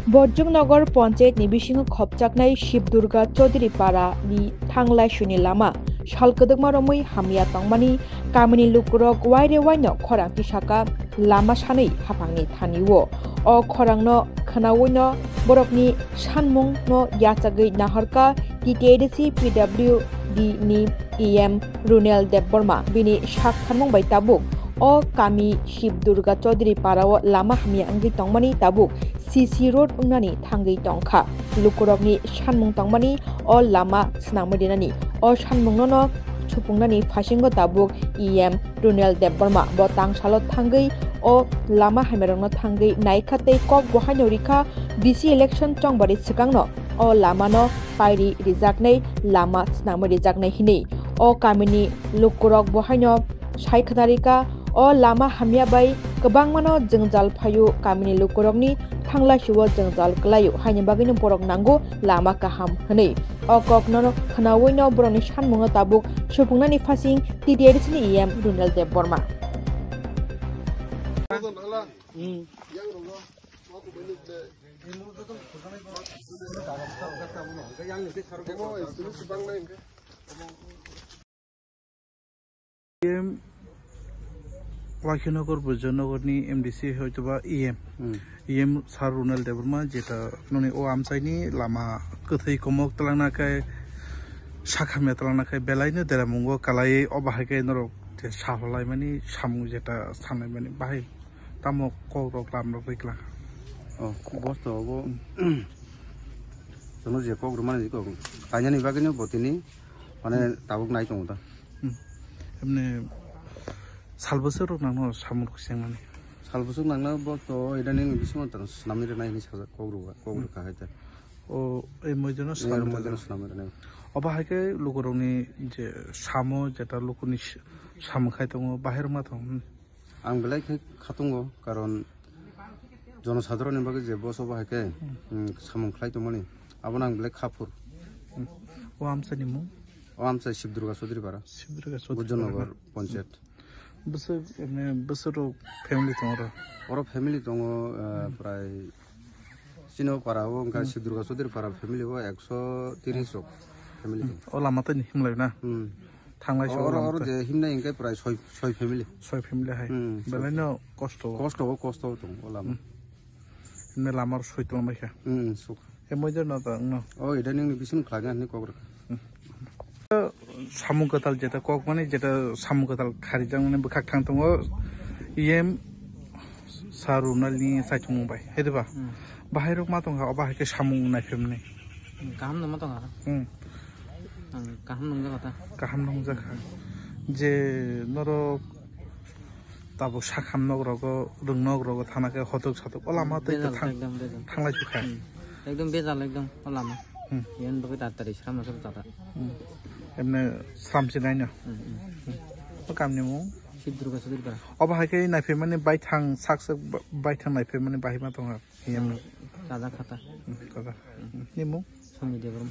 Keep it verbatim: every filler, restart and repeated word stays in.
Borjumnagar Panchayat ni bisingo khopjaknai Shib Durga Chaudhary Para ni thanglai suni lama sal kwdwkma romwi hamya tongmani kamini lukurok waire waino khorang tisaka lama sanwi haphangni thani o. O khorangno khwnawino borokni sanmungno yachagwi naharka T T A D C P W D ni E M Runel Debbarma. Bini sak thanmung bai tabuk o kami Shib Durga Chaudhary Para o lama hamya wngwi tongmani tabuk C C road wngnani thangwi tongkha. Lukurokni sanmung tongmani o lama swnamwi rinani. O sanmungno no supungnani phasingo tabuk E M Runel Debbarma bo tangsalo thangwi o lama hamyarokno thangwi naikha tei kok bo haino rikha, B C election chongbari swkangno o lamano pairi rijaknai, lama swnamwi rijaknai hinwi. O kamini lukurok bo haino sai khna rikha, o lama hamya bai kwbangmano jwngjal phaio, kamini lukurokni thanglai-sio jwngjal kwlaio, haini bagwino borok nango lama kaham hwnwi. O kokno khwnawino borokni sanmungno tabuk supungnani phasing T T A D C ni E M Runel Debbarma. E M Wakhinagar Bojanagarni M D C hoitoba E M. Hmm. E M Sir Runel Debbarma jeta noni o amchaini lama kwthwi komok twlangna khe sakhamya twlangna khe belaino deramungo kalai o bahai khe norok je saholai mani samung jeta sanai mani bahai tamo kok rok lam rok rikla. Oh, bosto obo. Chwngno je kok rwmani kok kainani bagwino botini mane tabuk nai tongo da. Hmm. Emne sal bwswk rok nangno samung rok sengnani. Sal bwswk nangna bosto idaning bisingo tang swnamwi rwnai hinwi sajak kok rwba, kok rwkha hai da. O, ei moidono swnamwi rwnai. Obo hai khe lukurokni je samo jeta lukuni s-, samung khai tongo, bahai rwma tongo. Ang belai khe khatungo, karon jonosadharonni bagwi je boso bo hai khe, hmm, samung khlai tongmani, abono ang belai kha phuru. Hmm. O amchaini mung? O amchai Shib Durga Chaudhary Para. Shib Durga Chaudhary Para. Bojanagar Panchayat. Bwswk, emne bwswk rok family tongo oro? Oro family tongo, eh, prai chini o para o wngkha Shib Durga Chaudhary Para family o ekso tiris rok family tongo. O lama tei ni himlai na? Hmm. Thanglai oro, oro je himnai hingke prai soi, soi family. Soi family hai. Hmm, belai no kosto. Kosto o, kosto o tong o lama. Hmm. Himne lama soi tong bai kha. Hmm, suk. E moido no ta no. O, ida ning ni bisim khlai na ni kok rwkha. Hmm. Samung kwtal jeta kok mani jeta samung kwtal kharijak mani bwkhak thang tongo. E M Sir Runel ni saichung bai. Hai diba? Hmm. Bahai rok ma tong kha, o bahai khe samung nai phim ni. Hmm, kaham no ma tong kha. Hmm. Ang kaham nungjak kha ta. Kaham nungjak kha. Je norok tabuk sakham nok rogo, rwng nok rogo thana khe hotok sotok o lama tei bejal, thang-, ekdom bejal. Thanglai sukha. Hmm. Ekdom bejal, ekdom o lama. Hmm. Yen bagwi tatari sram na sram jata. Hmm. Emne sram se naino. Hmm, hmm. O kamni mung? Shib Durga Chaudhary Para. Obo hai khe naiphaimani baithang sak sak ba-, baithang naiphaimani bahai ma tongha. Yen. Chajak kha ta. Hmm, chajak. Hmm. Ni mung? Somi Debbarma.